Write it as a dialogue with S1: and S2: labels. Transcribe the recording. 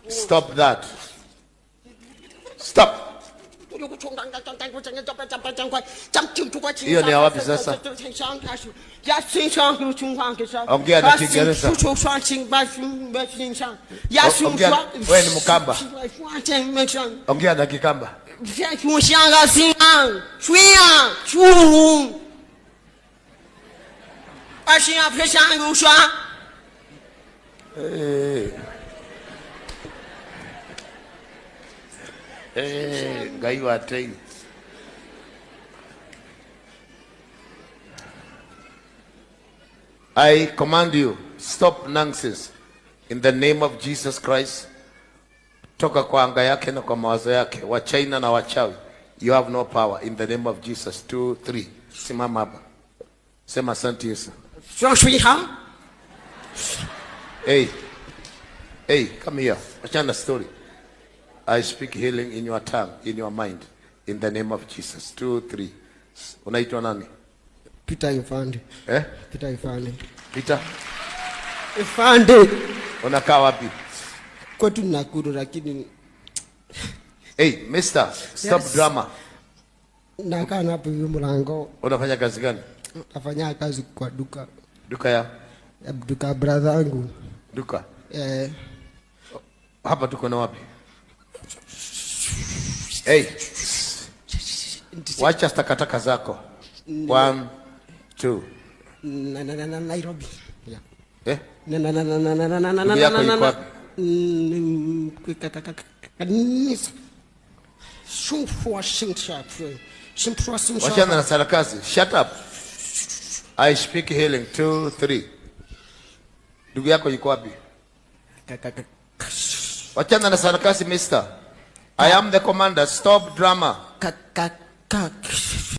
S1: Stop that. Stop. Hiyo ni ya wapi sasa? Ongea na Kiingereza. Ongea, wewe ni Mkamba. Ongea na Kikamba. Hey. Hey, Ngai wa tei. I command you, stop nonsense. In the name of Jesus Christ. Toka kwa anga yake na kwa mawazo yake. Wa China na wachawi. You have no power. In the name of Jesus. 2, 3. Simama hapa. Sema asante Yesu. Hey. Hey, come here. Achana story. I speak healing in your tongue, in your mind. In the name of Jesus. 2, 3. Unaitwa nani?
S2: Peter Ifande.
S1: Eh?
S2: Peter Ifande.
S1: Peter?
S2: Ifande.
S1: Unakaa wapi?
S2: Kwetu Nakuru, lakini
S1: Hey, mister, stop
S2: Yes.
S1: drama.
S2: Nakaa hapo hivi mlango.
S1: Unafanya kazi gani?
S2: Nafanya kazi kwa duka.
S1: Duka ya?
S2: Ya duka brother yangu.
S1: Duka?
S2: Eh.
S1: Hapa tuko na wapi? Hey. Wacha takataka zako. 1, 2.
S2: Na, na, na, na, Nairobi. Yeah.
S1: Eh?
S2: Na, na, na, na, na, na, na, na, na,
S1: Ndugu yako
S2: na, na,
S1: yuko
S2: na.
S1: wapi? Wachana na sarakasi. Shut up. I speak healing. 2, 3. Ndugu yako yuko wapi? Wachana na sarakasi, mister. I am the commander. Stop drama.